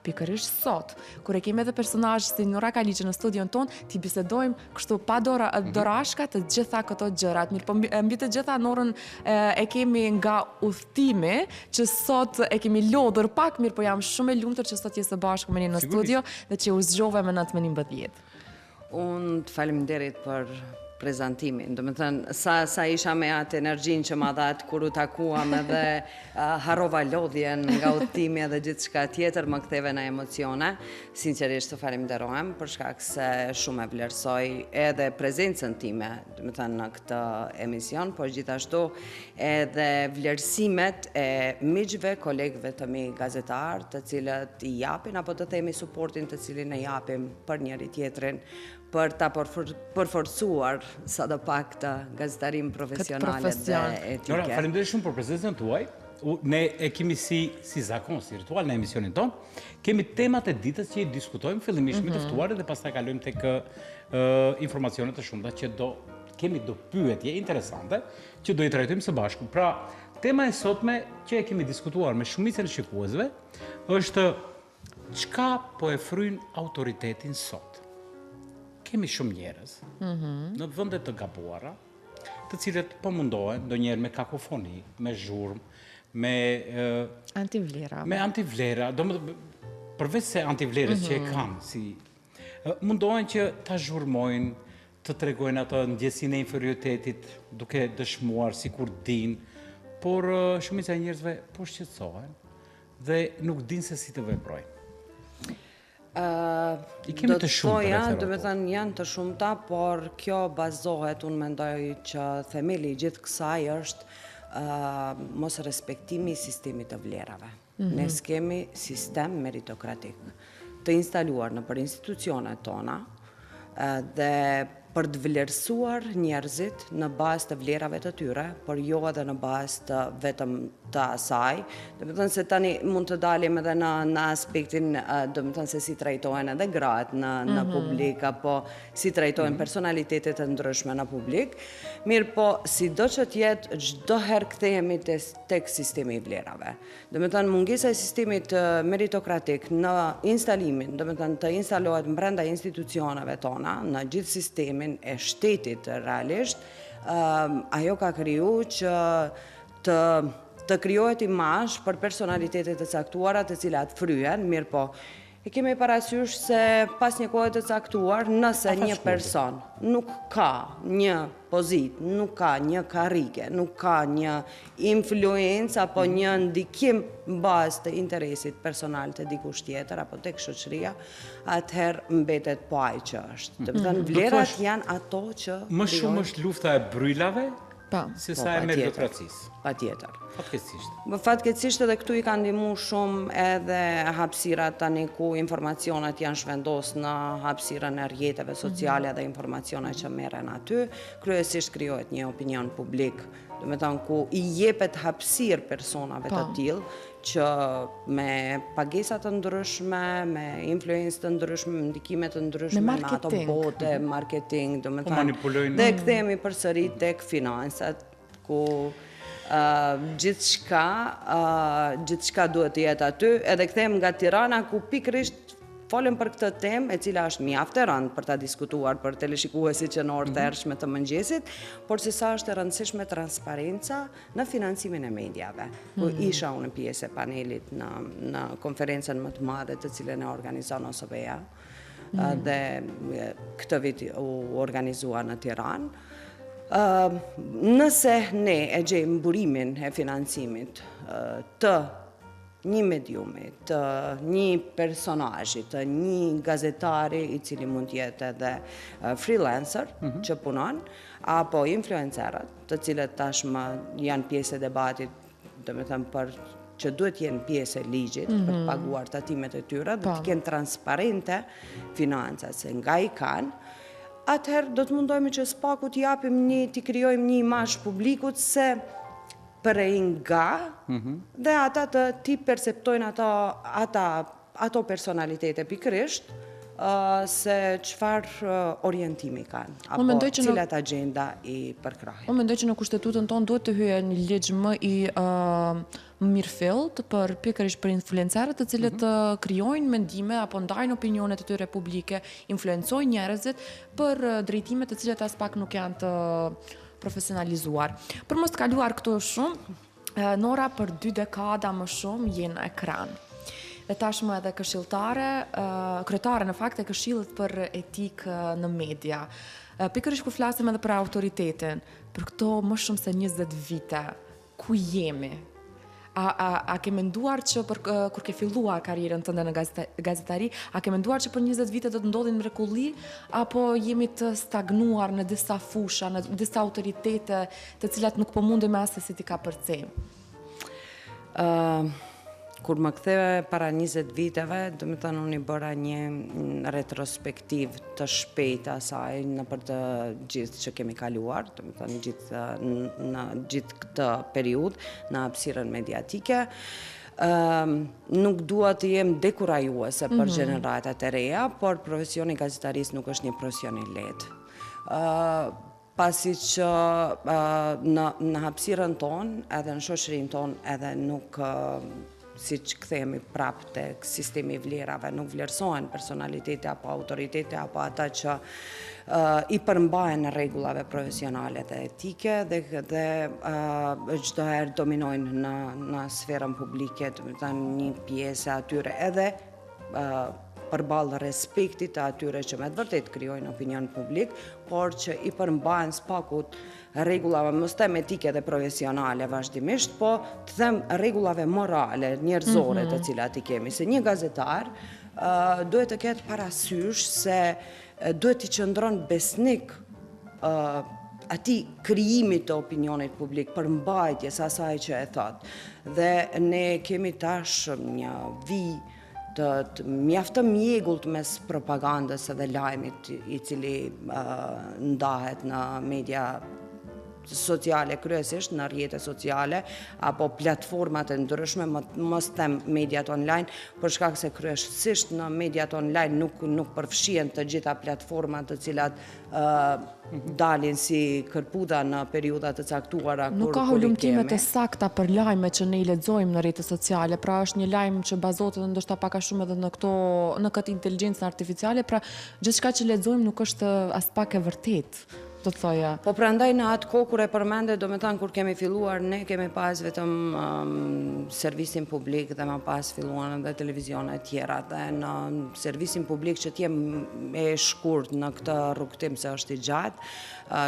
Pikërisht sot, kur e kemi edhe personazh si Nora Kaliqi në studion tonë, t'i bisedojmë kështu pa dora, mm -hmm. dorashka të gjitha këto gjërat. Mirëpo mbi, mbi të gjitha Norën e, e kemi nga udhëtimi, që sot e kemi lodhur pak, mirëpo jam shumë e lumtur që sot je së bashku me ne në studio dhe që u zgjove me 9 me 11. Unë të faleminderit për prezantimin. Domethënë, sa, sa isha me atë energjinë që ma dhatë kur u takuam edhe uh, harrova lodhjen nga udhëtimi edhe gjithçka tjetër, më ktheve në emocione. Sinqerisht të falemnderohem për shkak se shumë e vlerësoj edhe prezencën time, domethënë në këtë emision, por gjithashtu edhe vlerësimet e miqve, kolegëve të mi gazetarë, të cilët i japin apo të themi suportin të cilin e japim për njëri-tjetrin, për ta përforcuar sado pak të gazetarinë profesionale dhe etike. Nora, faleminderit shumë për prezencën tuaj. Ne e kemi si si zakon, si ritual në emisionin tonë. Kemi temat e ditës që i diskutojmë fillimisht me të mhm. ftuarit dhe pastaj kalojmë tek informacione të shumta që do kemi do pyetje interesante që do i trajtojmë së bashku. Pra, tema e sotme që e kemi diskutuar me shumicën e shikuesve është Çka po e fryn autoritetin sot? Kemi shumë njerëz mm -hmm. në vende të gabuara, të cilët po mundohen ndonjëherë me kakofoni, me zhurmë, me antivlera. Me antivlera, domethënë përveç se antivlerës mm -hmm. që e mhm. kanë si mundohen që ta zhurmojnë, të tregojnë atë ndjesinë e inferioritetit, duke dëshmuar sikur dinë, por shumica e njerëzve po shqetësohen Dhe nuk dinë se si të veprojnë. I kemi të shumta, domethënë janë të shumta, por kjo bazohet, unë mendoj që themeli i gjithë kësaj është mosrespektimi i sistemit të vlerave. Mm -hmm. Ne s'kemi sistem meritokratik të instaluar nëpër institucionet tona dhe për të vlerësuar njerëzit në bazë të vlerave të tyre, por jo edhe në bazë të vetëm të asaj. Domethënë se tani mund të dalim edhe në, në aspektin, domethënë se si trajtohen edhe gratë në, në mm -hmm. publik, apo si trajtohen mm -hmm. personalitetet e ndryshme në publik. Mirëpo, sido që të jetë, çdo herë kthehemi te, tek sistemi i vlerave. Domethënë, mungesa e sistemit meritokratik në instalimin, domethënë, të instalohet brenda institucioneve tona, në gjithë sistemin e shtetit realisht, ajo ka kriju që të të krijohet imazh për personalitete të caktuara të cilat fryhen, mirëpo, E kemi parasysh se pas një kohe të caktuar, nëse një person nuk ka një pozitë, nuk ka një karrige, nuk ka një influencë apo mhm. një ndikim në bazë të interesit personal të dikush tjetër apo tek shoqëria, atëherë mbetet po ai që është. Mhm. Domethënë, vlerat janë ato që Më shumë është lufta e brrylave Po. Se sa po, e meritokracisë. Patjetër. Fatkeqësisht. Po fatkeqësisht edhe këtu i ka ndihmu shumë edhe hapësirat tani ku informacionet janë zhvendos në hapësirën e rrjeteve sociale mm -hmm. dhe informacionet që merren aty, kryesisht krijohet një opinion publik, domethënë ku i jepet hapësirë personave të po. tillë që me pagesa të ndryshme, me influencë të ndryshme, me ndikime të ndryshme, me ato bote, mhm. marketing, domethënë, po dhe kthehemi përsëri tek financat, ku gjithçka, gjithçka duhet të jetë aty, edhe kthehemi nga Tirana, ku pikërisht folëm për këtë temë, e cila është mjaft e rëndë për ta diskutuar për teleshikuesit që në orë të mhm. hershme të mëngjesit, por se sa është e rëndësishme transparenca në financimin e mediave, ku mhm. isha unë pjesë e panelit në, në konferencën më të madhe të cilën e organizon OSBE-ja, mm. dhe këtë vit u organizua në Tiranë. Nëse ne e gjejmë burimin e financimit të një mediumi, të një personazhi, të një gazetari i cili mund të jetë edhe freelancer mm -hmm. që punon, apo influencerët, të cilët tashmë janë pjesë e debatit, domethënë për që duhet jenë pjesë e ligjit mm -hmm. për të mhm. paguar tatimet e tyre dhe të po. kenë transparente financat se nga i kanë, atëherë do të mundohemi që së paku t'i japim një, t'i krijojmë një imazh publikut se prej nga mhm. dhe ata të t'i perceptojnë ato, ata, ato personalitete pikërisht. se çfarë orientimi kanë, apo cilat agjenda i përkrahin. Unë mendoj që në kushtetutën tonë duhet të hyjë një ligj më i mirëfilltë për pikërisht për influencerët të cilët mm -hmm. krijojnë mendime apo ndajnë opinionet e tyre publike, influencojnë njerëzit për drejtime të cilat aspak nuk janë të profesionalizuar. Për mos të kaluar këtu shumë, Nora për dy dekada më shumë je në ekran. Dhe tashmë edhe këshilltare, kryetare në fakt e këshillit për etikë në media. Pikërisht kur flasim edhe për autoritetin, për këto më shumë se 20 vite, ku jemi? A, a, a ke menduar që për, kur ke filluar karrierën tënde në gazetari, a ke menduar që për 20 vite do të ndodhin mrekulli, apo jemi të stagnuar në disa fusha, në disa autoritete të cilat nuk po mundemi assesi t'i kapërcejmë? Ë kur më ktheve para 20 viteve, domethënë unë i bëra një retrospektivë të shpejtë asaj nëpër të gjithë që kemi kaluar, domethënë gjithë, në gjithë këtë periudhë në hapësirën mediatike. Uh, nuk dua të jem dekurajuese për mm -hmm. gjeneratat e reja, por profesioni i gazetarisë nuk është një profesion i lehtë. Uh, Pasi që në në hapësirën tonë, edhe në shoqërinë tonë, edhe nuk siç kthehemi prapë tek sistemi i vlerave, nuk vlerësohen personaliteti apo autoriteti apo ata që uh, i përmbahen rregullave profesionale dhe etike dhe dhe uh, çdo herë dominojnë në në sferën publike, domethënë një pjesë e atyre edhe përballë respektit të atyre që me të vërtetë krijojnë opinion publik, por që i përmbahen së paku rregullave, mos them etike dhe profesionale vazhdimisht, po të them rregullave morale, njerëzore të mhm. cilat i kemi. Se një gazetar uh, duhet të ketë parasysh se duhet t'i qëndron besnik uh, atij krijimit të opinionit publik, përmbajtjes asaj që e thotë. Dhe ne kemi tash një vijë të, të mjaft të mjegullt mes propagandës edhe lajmit i cili uh, ndahet në media sociale kryesisht në rrjete sociale apo platformat e ndryshme, mos them mediat online, për shkak se kryesisht në mediat online nuk nuk përfshihen të gjitha platformat të cilat dalin si kërpudha në periudha të caktuara kur Nuk ka hulumtime të sakta për lajme që ne i lexojmë në rrjetet sociale, pra është një lajm që bazohet edhe ndoshta pak a shumë edhe në këto në këtë inteligjencën artificiale, pra gjithçka që lexojmë nuk është aspak e vërtetë, do të thoja. Po prandaj në atë kohë kur e përmende, domethënë kur kemi filluar ne kemi pas vetëm um, servisin publik dhe më pas filluan edhe televizionet tjera dhe në servisin publik që të jem e shkurt në këtë rrugëtim se është i gjatë,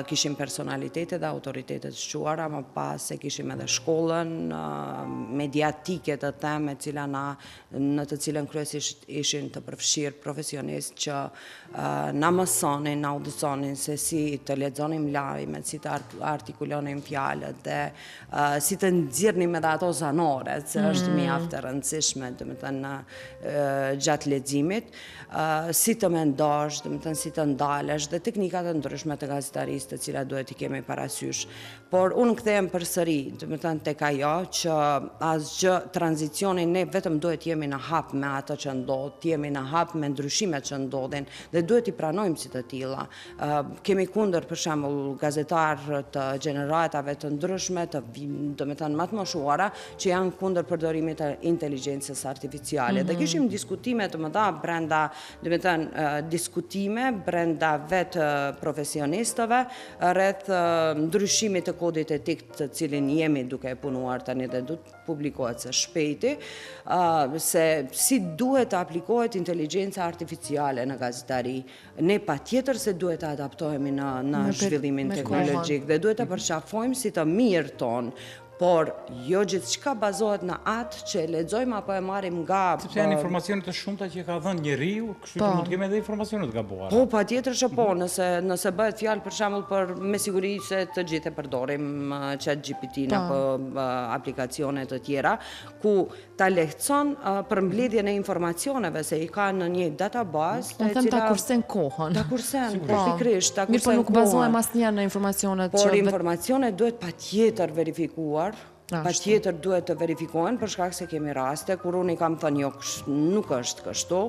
kishim personalitete dhe autoritete të shquara, më pas e kishim edhe shkollën mediatike të them, e cila na, në të cilën kryesisht ishin të përfshirë profesionistë që na mësonin, na udhëzonin se si të lexonim lajmet, si të artikulonim fjalët dhe si të nxirrnim edhe ato zanoret, se është mm. mjaft e rëndësishme, domethënë, gjatë leximit, si të mendosh, domethënë, si të ndalesh, dhe teknikat e ndryshme të gazetarisë të cilat duhet t'i kemi parasysh. Por unë kthehem përsëri, domethënë, tek ajo që asgjë tranzicioni ne vetëm duhet jemi në hap me atë që ndodh, të jemi në hap me ndryshimet që ndodhin, dhe duhet t'i pranojmë si të tilla. Kemi kundër, për shembull, gazetarë të gjeneratave të ndryshme, të, domethënë, më të moshuara, që janë kundër përdorimit të inteligjencës artificiale. Mm -hmm. Dhe mhm. kishim diskutime të mëdha brenda, domethënë, diskutime brenda vetë profesionistëve rreth ndryshimit të kodit etik të cilin jemi duke e punuar tani dhe do të publikohet së shpejti, se si duhet të aplikohet inteligjenca artificiale në gazetari. Ne patjetër se duhet të adaptohemi në, në zhvillimin teknologjik dhe duhet ta përqafojmë si të mirë tonë, por jo gjithçka bazohet në atë që e lexojmë apo e marrim nga... Sepse janë informacione të shumta që ka dhënë njeriu, kështu që po. mund të kemi edhe informacione të gabuara. Po, patjetër që po, mhm. nëse, nëse bëhet fjalë për shembull për me siguri se të gjithë e përdorim uh, chat GPT-n po. apo uh, aplikacione të tjera, ku ta lehtëson përmbledhjen e informacioneve se i ka në një database e cila ta kursen kohën. Ta kursen, po, pikërisht, ta kursen kohën. Mirëpo nuk bazohem asnjëherë në informacionet që Por informacionet duhet patjetër verifikuar, patjetër duhet të verifikohen për shkak se kemi raste kur unë i kam thënë jo, nuk është kështu.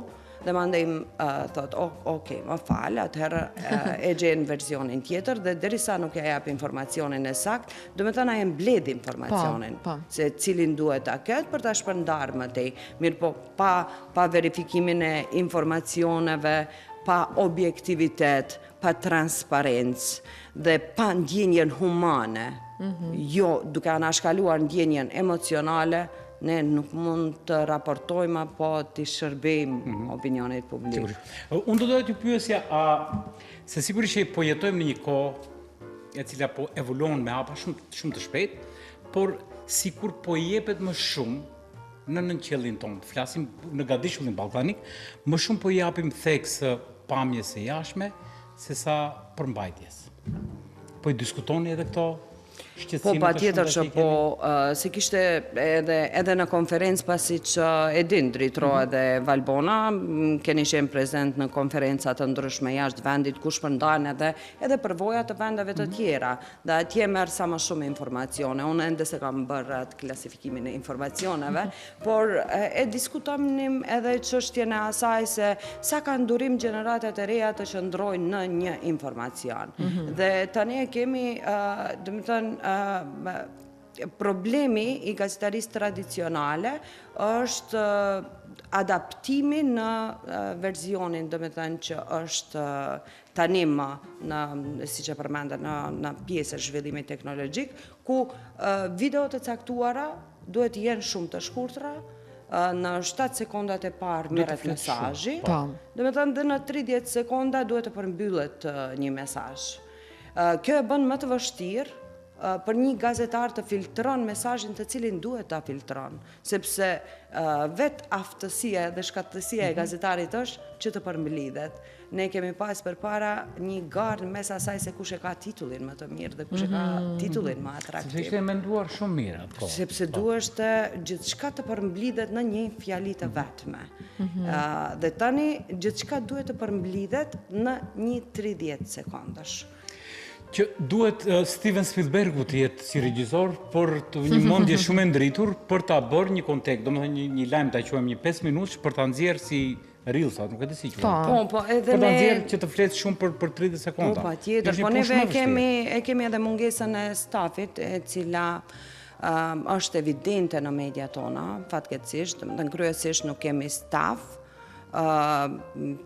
Dhe mandej thotë, oh, ok, më fal, atëherë e gjen versionin tjetër dhe derisa nuk ja jap informacionin e saktë, domethënë ai e mbledh informacionin, po, po. se cilin duhet ta ketë për ta shpërndarë më tej. Mirëpo, pa, pa verifikimin e informacioneve, pa objektivitet, pa transparencë dhe pa ndjenjën humane, mhm. jo duke anashkaluar ndjenjën emocionale, ne nuk mund të raportojmë apo t'i shërbejmë mhm. opinionit publik. Unë do doja t'ju pyesja, a, se sigurisht që po jetojmë në një kohë e cila po evoluon me hapa shumë, shumë të shpejt, por sikur po jepet më shumë në nënqiellin tonë, të flasim në gadishullin ballkanik, më shumë po i japim theks pamjes së jashtme sesa përmbajtjes. Po i diskutoni edhe këto shqetësime Po patjetër që po, se kishte edhe edhe në konferencë pasi që e din Dritro mm -hmm. edhe Valbona, keni qenë prezent në konferenca të ndryshme jashtë vendit ku shpërndahen edhe edhe përvoja të vendeve të mhm. tjera dhe atje merr sa më shumë informacione. Unë ende s'e kam bërë atë klasifikimin e informacioneve, por e diskutonim edhe çështjen e asaj se sa kanë durim gjeneratat e reja të qëndrojnë në një informacion. Mhm. Dhe tani e kemi, domethënë, problemi i gazetarisë tradicionale është adaptimi në versionin, domethënë që është tani më në, siç e përmenda, në, në pjesë e zhvillimit teknologjik, ku videot e caktuara duhet të jenë shumë të shkurtra, në 7 sekondat e parë merret mesazhi, po. domethënë dhe në 30 sekonda duhet të përmbyllet një mesazh. Kjo e bën më të vështirë për një gazetar të filtron mesazhin të cilin duhet ta filtron, sepse vetë aftësia dhe shkathtësia e mhm. gazetarit është që të përmblidhet. Ne kemi pas përpara një garë mes asaj se kush e ka titullin më të mirë dhe kush e ka mhm. titullin më atraktiv. Sepse ishte menduar shumë mirë atë kohë. Sepse po. duheshte gjithçka të përmblidhet në një fjali të mhm. vetme. Mm -hmm. Dhe tani gjithçka duhet të përmblidhet në një 30 sekondësh. Që duhet Steven Spielbergu të jetë si regjisor, por të një mendje shumë e ndritur për ta bërë një kontekst, domethënë një, një lajm ta quajmë një 5 minutësh për ta nxjerrë si Reels, nuk e di si quhet. Po, po, po, edhe ne... Për ta nxjerrë që të flet shumë për, për 30 sekonda. Po, patjetër, po neve e kemi, e kemi edhe mungesën e stafit, e cila um, është evidente në media tona, fatkeqësisht, domethënë kryesisht nuk kemi staf,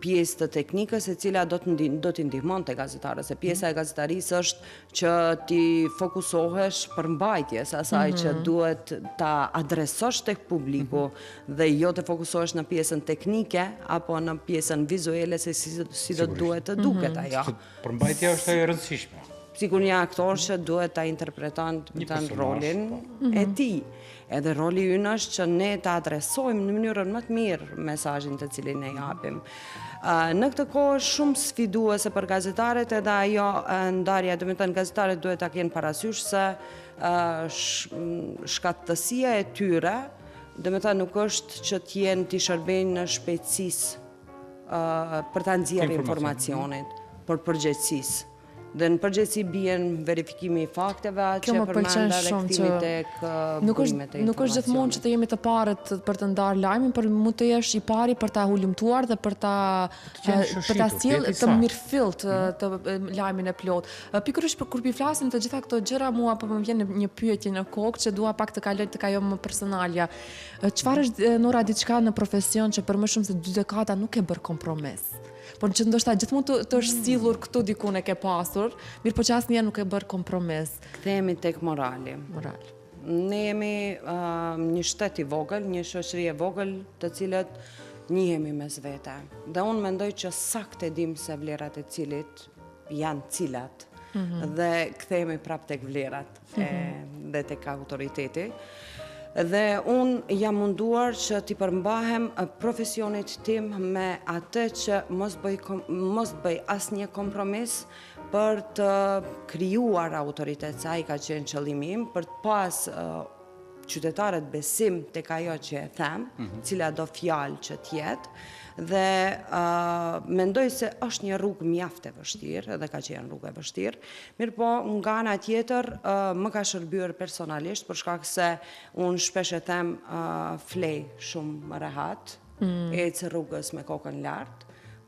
pjesë të teknikës e cila do të do t'i ndihmonte gazetarët, se pjesa e gazetarisë është që t'i fokusohesh përmbajtjes asaj mm -hmm. që mhm. duhet ta adresosh tek publiku mm -hmm. dhe jo të fokusohesh në pjesën teknike apo në pjesën vizuele se si, si do duhet të duket mm -hmm. ajo. Përmbajtja është e rëndësishme. Sikur një aktor që duhet ta interpreton të rolin po. e mhm. tij. Edhe roli ynë është që ne ta adresojmë në mënyrën më të mirë mesazhin të cilin ne japim. Në këtë kohë është shumë sfiduese për gazetarët edhe ajo ndarja, domethënë gazetarët duhet ta kenë parasysh se shkathtësia e tyre, domethënë nuk është që të jenë t'i shërbejnë në shpejtësisë për ta nxjerrë informacionit, por përgjegjësisë. Dhe në përgjegjësi bien verifikimi i fakteve atë që përmenda dhe kthimi tek burimet e Nuk është gjithmonë që të jemi të parët për të ndarë lajmin, por mund të jesh i pari për ta hulumtuar dhe për ta për ta sjellë të mirëfilltë mhm. të lajmin e plotë. Pikërisht për kur po flasim të gjitha këto gjëra, mua po më vjen një pyetje në kokë që dua pak të kaloj tek ajo më personalja. Çfarë është Nora diçka në profesion që për më shumë se dy dekada nuk ke bërë kompromis? Por që ndoshta gjithmonë të, të është sillur këtu dikun e ke pasur, mirëpo që asnjëherë nuk ke bërë kompromis. Kthehemi tek morali. Moral. Ne jemi uh, një shtet i vogël, një shoqëri e vogël, të cilët njihemi mes vete. Dhe unë mendoj që saktë e dim se vlerat e cilit janë cilat. Mm -hmm. Dhe kthehemi prapë tek vlerat. mhm. dhe tek autoriteti. Dhe unë jam munduar që t'i përmbahem profesionit tim me atë që mos bëj, mos bëj asnjë kompromis për të krijuar autoritet, se ai ka qenë qëllimi im, për të pas qytetarët besim tek ajo që e them, mm -hmm. cilado fjalë që të jetë, dhe uh, mendoj se është një rrugë mjaft e vështirë, dhe ka qenë rrugë e vështirë, Mirëpo, nga ana tjetër, më ka shërbyer personalisht, për shkak se unë shpesh e them flej shumë më rehat, mm. Mm. Ec rrugës me kokën lart,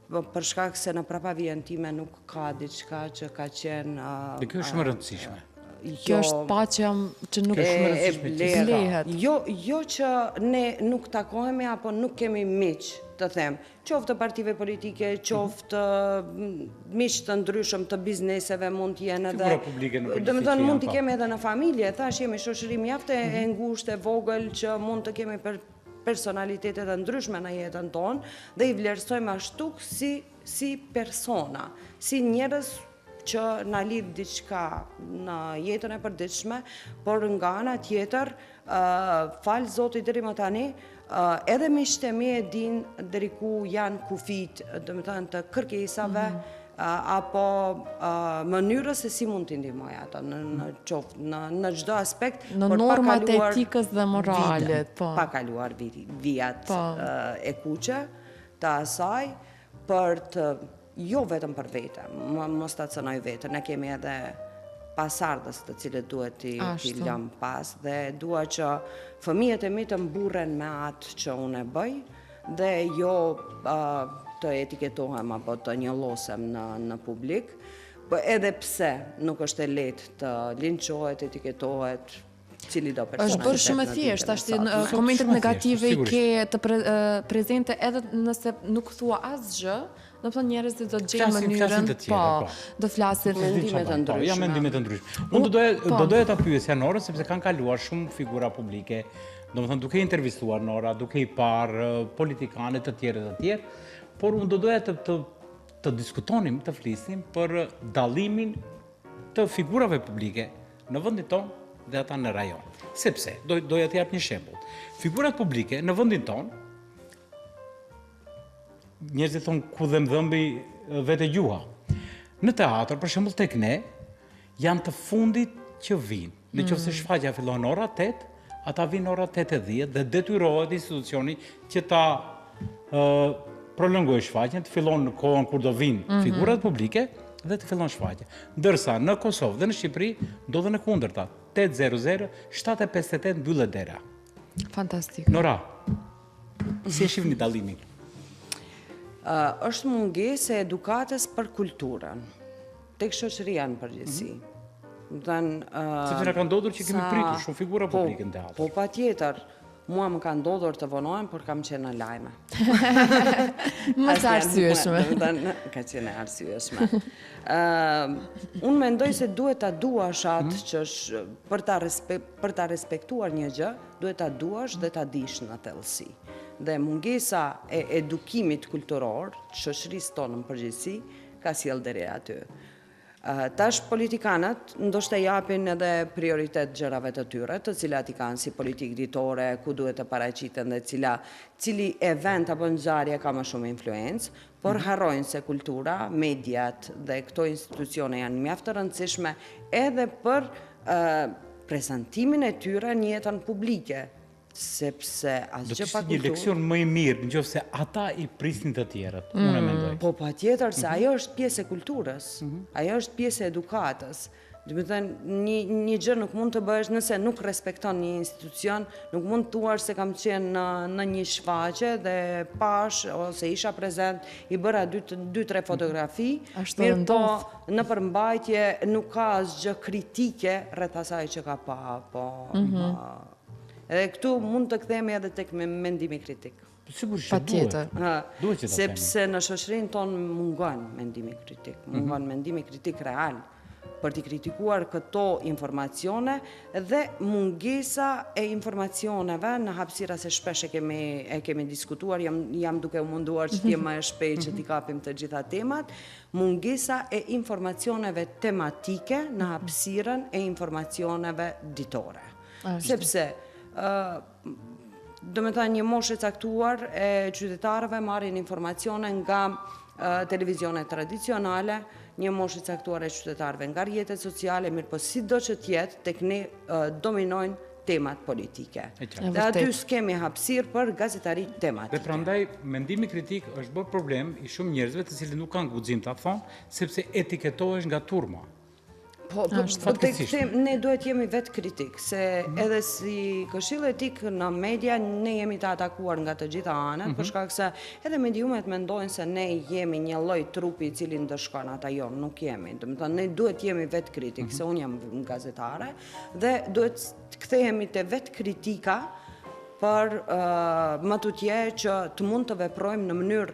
po, për shkak se në prapavijën time nuk ka diçka që ka qenë... Dhe kjo është shumë e rëndësishme. Jo, kjo është paqja që nuk e rëndësishme që blehet. Jo, jo që ne nuk takohemi apo nuk kemi miq, të them, qoftë të partive politike, qoftë miq të ndryshëm të bizneseve mund të jenë edhe Figura publike në përgjithësi. Domethënë mund t'i kemi edhe në familje, thash jemi shoqëri mjaft e mhm. ngushtë e vogël që mund të kemi per personalitete të ndryshme në jetën tonë dhe i vlerësojmë ashtu si si persona, si njerëz që na lidh diçka në jetën e përditshme, por nga ana tjetër, falë Zotit deri më tani, edhe miqtë e mi e dinë deri ku janë kufijtë, domethënë të kërkesave, mm -hmm apo mënyrës se si mund t'i ndihmoj ato në në qoftë në në çdo aspekt, në por normat e etikës dhe moralit, po. Pa kaluar vijat po. e kuqe të asaj për të jo vetëm për vete, mos ta cënoj veten, ne kemi edhe pasardhës të cilët duhet t'i t'i lëmë pas dhe dua që fëmijët e mi të mburren me atë që unë e bëj dhe jo uh, të etiketohem apo të njollosem në në publik, po edhe pse nuk është e lehtë të linçohet, etiketohet, cilido personalitet. Është bërë shumë e thjeshtë, tash komentet negative i ke të pre, prezente edhe nëse nuk thua asgjë, domethënë njerëzit do të gjejnë mënyrën, të tjera, po, po, do flasin mendime të ndryshme. Po, janë mendime të ndryshme. Unë do doja po. do doja ta pyesja Norën sepse kanë kaluar shumë figura publike, domethënë duke intervistuar Nora, duke i parë politikanë të tjerë të tjerë, por unë do doja të të të diskutonim, të flisnim për dallimin të figurave publike në vendin tonë dhe ata në rajon. Sepse, do, doja të jap një shembull. Figurat publike në vendin tonë, njerëzit thonë ku dhemb dhëmbi vete gjuha. Në teatër, për shembull tek ne, janë të fundit që vijnë. Në qoftë se mm. shfaqja fillon ora 8, ata vijnë ora 8:10 dhe detyrohet institucioni që ta ë prolongojë shfaqjen, të fillon në kohën kur do vijnë mm -hmm. figurat publike dhe të fillon shfaqja. Ndërsa në Kosovë dhe në Shqipëri ndodhen e kundërta. 8:00 7:58 mbyllet dera. Fantastik. Nora, si e shihni dallimin? Uh, është mungesë e edukatës për kulturën. Tek shoqëria në përgjithësi. Mm -hmm. Domethënë, uh, Sepse na ka ndodhur që kemi pritur shumë figura po, publike në teatër. Po patjetër. Mua më ka ndodhur të vonohem, por kam qenë në lajme. Më të arsyeshme. Domethënë, ka qenë e arsyeshme. Ëm, unë mendoj se duhet ta duash atë mm -hmm. që është për ta respe, për ta respektuar një gjë, duhet ta duash dhe ta dish në thellësi. Dhe mungesa e edukimit kulturor, shoqërisë tonë në përgjithësi, ka sjellë deri aty. Tash politikanët ndoshta japin edhe prioritet gjërave të tyre, të cilat i kanë si politikë ditore, ku duhet të paraqiten dhe cila, cili event apo ngjarje ka më shumë influencë, por mhm. harrojnë se kultura, mediat dhe këto institucione janë mjaft të rëndësishme edhe për prezantimin e tyre në jetën publike. Sepse asgjë pa kulturë. Do të ishte një leksion më i mirë në qoftë se ata i prisnin të tjerët, mm. unë e mendoj. Po patjetër se mm -hmm. ajo është pjesë e kulturës, mm -hmm. ajo është pjesë e edukatës. Domethënë, një, një gjë nuk mund të bëhesh nëse nuk respekton një institucion, nuk mund të thuash se kam qenë në, në një shfaqje dhe pashë ose isha prezent, i bëra dy, dy tre fotografi, mirëpo në përmbajtje nuk ka asgjë kritike rreth asaj që ka pa, po, mm -hmm. Edhe këtu mund të kthehemi edhe tek mendimi kritik. Po sigurisht që duhet. Duhet që ta themi. Sepse në shoqërinë tonë mungon mendimi kritik, mhm. mungon mendimi kritik real për t'i kritikuar këto informacione dhe mungesa e informacioneve në hapësira se shpesh e kemi e kemi diskutuar, jam jam duke u munduar që të jem më e shpejtë që t'i kapim të gjitha temat, mungesa e informacioneve tematike në hapësirën e informacioneve ditore. Sepse, domethënë një moshë e caktuar e qytetarëve marrin informacione nga televizionet tradicionale, një moshë e caktuar e qytetarëve nga rrjetet sociale, mirëpo sido që të jetë, tek ne dominojnë temat politike. Dhe aty s'kemi hapësirë për gazetari tematike. Dhe prandaj mendimi kritik është bërë problem i shumë njerëzve të cilët nuk kanë guxim ta thonë, sepse etiketohesh nga turma. Po, po, po të kthehemi, ne duhet jemi vetëkritikë, se mhm. edhe si këshill etik në media, ne jemi të atakuar nga të gjitha anët, mm -hmm. për shkak se edhe mediumet mendojnë se ne jemi një lloj trupi i cili ndëshkon ata, jo, nuk jemi. Domethënë, ne duhet jemi vetëkritikë, mm -hmm. se unë jam gazetare, dhe duhet të kthehemi te vetëkritika për uh, më tutje që të mund të veprojmë në mënyrë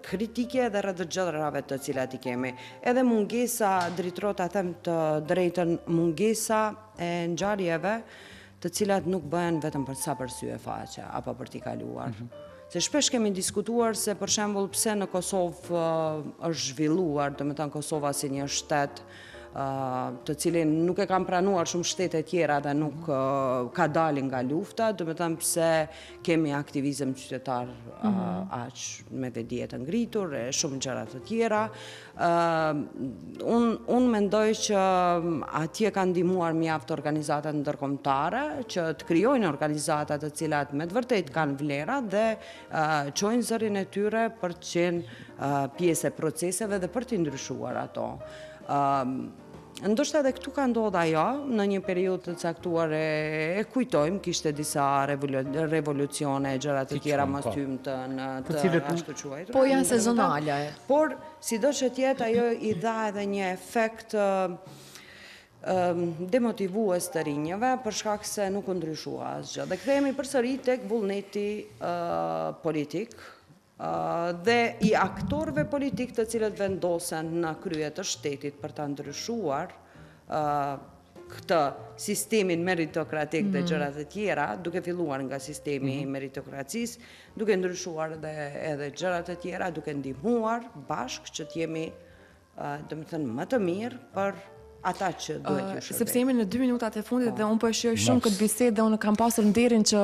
kritike edhe rreth gjërave të cilat i kemi. Edhe mungesa, Dritëro ta them të drejtën, mungesa e ngjarjeve të cilat nuk bëhen vetëm për sa për sy e faqe, apo për t'i kaluar. Mm -hmm. Se shpesh kemi diskutuar se për shembull pse në Kosovë është zhvilluar, domethënë Kosova si një shtet, të cilin nuk e kanë pranuar shumë shtete tjera dhe nuk mhm. ka dalin nga lufta, domethënë pse kemi aktivizëm qytetar mhm. aq me vetëdije të ngritur e shumë gjëra të tjera. Unë unë mendoj që atje kanë ndihmuar mjaft organizatat ndërkombëtare që të krijojnë organizata të cilat me të vërtetë kanë vlera dhe çojnë zërin e tyre për të qenë pjesë e proceseve dhe për t'i ndryshuar ato. Ndoshta edhe këtu ka ndodhur ajo, në një periudhë të caktuar e, e kujtojmë, kishte disa revolucione e gjëra të tjera mos po. të të në të, të ashtu quajtur. Po janë sezonale. Por, sido që të jetë, ajo i dha edhe një efekt demotivues të rinjëve, për shkak se nuk u ndryshua asgjë. Dhe kthehemi përsëri tek vullneti politik, dhe i aktorëve politikë të cilët vendosen në krye të shtetit për ta ndryshuar këtë sistemin meritokratik dhe mhm. gjërat e tjera, duke filluar nga sistemi i mhm. meritokracisë, duke ndryshuar dhe edhe gjërat e tjera, duke ndihmuar bashkë që të jemi domethënë më të mirë për ata që duhet t'ju shërbejmë. Sepse jemi në dy minutat e fundit po. dhe unë po e shijoj shumë këtë bisedë dhe unë kam pasur nderin që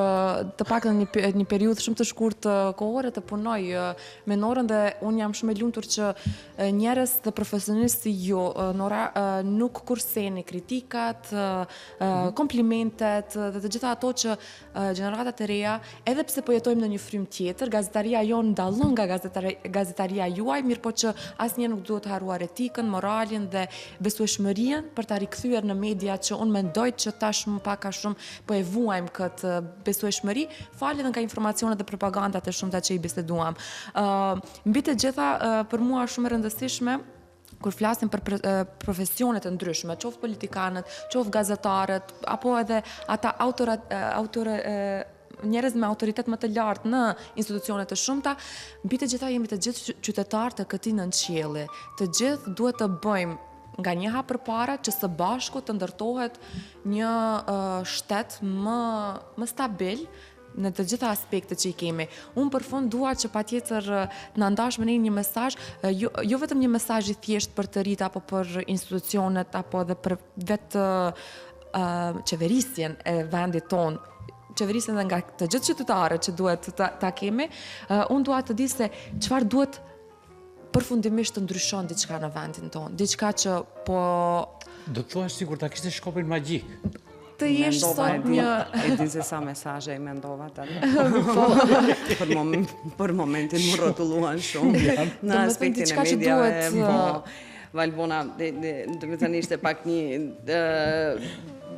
të paktën një një periudhë shumë të shkurtë kohore të punoj me Norën dhe unë jam shumë e lumtur që njerëz dhe profesionistë si ju, Nora, nuk kurseni kritikat, mhm. komplimentet dhe të gjitha ato që Gjeneratat e reja, edhe pse po jetojmë në një frymë tjetër, gazetaria jonë dallon nga gazetaria juaj, mirëpo që asnjëherë nuk duhet harruar etikën, moralin dhe besueshmërinë për ta rikthyer në media që unë mendoj që tashmë pak a shumë po e vuajmë këtë besueshmëri, falë edhe nga informacionet dhe propagandat e shumta që i biseduam. Mbi të gjitha, për mua është shumë e rëndësishme kur flasim për profesione të ndryshme, qoftë politikanët, qoftë gazetarët, apo edhe ata autorat, autor, njerëz me autoritet më të lartë në institucione të shumta, mbi të gjitha jemi të gjithë qytetarë të këtij nënqielli. Të gjithë duhet të bëjmë nga një hap përpara që së bashku të ndërtohet një shtet më më stabil, në të gjitha aspektet që i kemi. Unë për fund dua që patjetër të na ndash me ne një mesazh, jo, jo vetëm një mesazh i thjeshtë për të rinjtë apo për institucionet apo edhe për vetë uh, qeverisjen e vendit tonë, qeverisjen edhe nga të gjithë qytetarët që duhet ta, ta kemi, uh, unë dua të di se çfarë duhet përfundimisht të ndryshon diçka në vendin tonë, diçka që po... Do të thuash sikur ta kishte shkopin magjik. Të jesh sot një... E din se sa mesazhe i mendova tani. Po. për, mom, për momentin më rrotulluan shumë. Në aspektin e mediave. Duhet... Po, Valbona, domethënë ishte pak një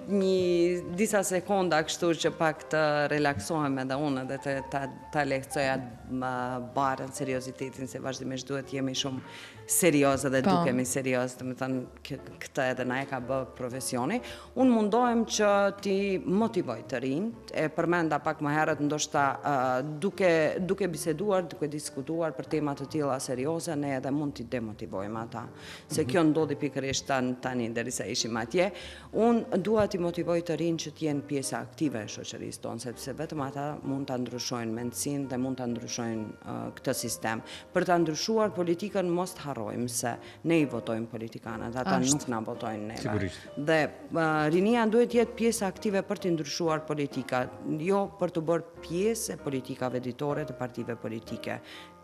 një disa sekonda kështu që pak të relaksohem edhe unë edhe të ta, ta lehtësoj atë barrën, seriozitetin, se vazhdimisht duhet jemi shumë serioz edhe po. dukemi serioz, domethënë këtë edhe na e ka bë profesioni. Unë mundohem që t'i motivoj të rinjtë, e përmenda pak më herët ndoshta duke, duke biseduar, duke diskutuar për tema të tilla serioze, ne edhe mund t'i demotivojmë ata. Se mhm. kjo ndodhi pikërisht tan, tani derisa ishim atje. Unë dua t'i motivoj të rinjtë që të jenë pjesë aktive e shoqërisë tonë, sepse vetëm ata mund ta ndryshojnë mendësinë dhe mund ta ndryshojnë këtë sistem. Për ta ndryshuar politikën, mos të harrojmë se ne i votojmë politikanët, ata nuk na votojnë neve. Sigurisht. Dhe rinia duhet të jetë pjesë aktive për t'i ndryshuar politikat, jo për t'u bërë pjesë e politikave ditore të partive politike.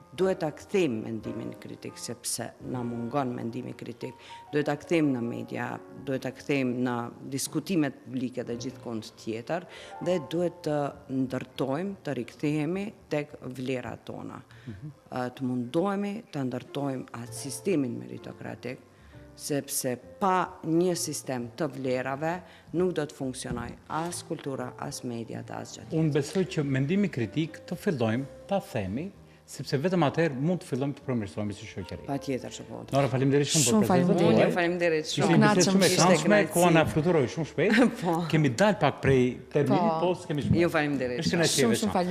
Duhet ta kthejmë mendimin kritik sepse na mungon mendimi kritik. Duhet ta kthejmë në media, duhet ta kthejmë në diskutimet publike dhe gjithkund tjetër dhe duhet të ndërtojmë, të rikthehemi tek vlerat tona. Mm -hmm. Të mundohemi të ndërtojmë atë sistemin meritokratik. Sepse pa një sistem të vlerave nuk do të funksionojë as kultura, as mediat, asgjë tjetër. Unë besoj që mendimi kritik të fillojmë ta themi, sepse vetëm atëherë mund të fillojmë të përmirësohemi si shoqëri. Patjetër që po. Nora, faleminderit shumë për prezencën tuaj. Unë faleminderit shumë. Ishte një bisedë shumë e këndshme, koha na fluturoi shumë shpejt. Po. Kemi dalë pak prej terminit, po, po s'kemi shpejt. Ju faleminderit. Është kënaqësi e veçantë.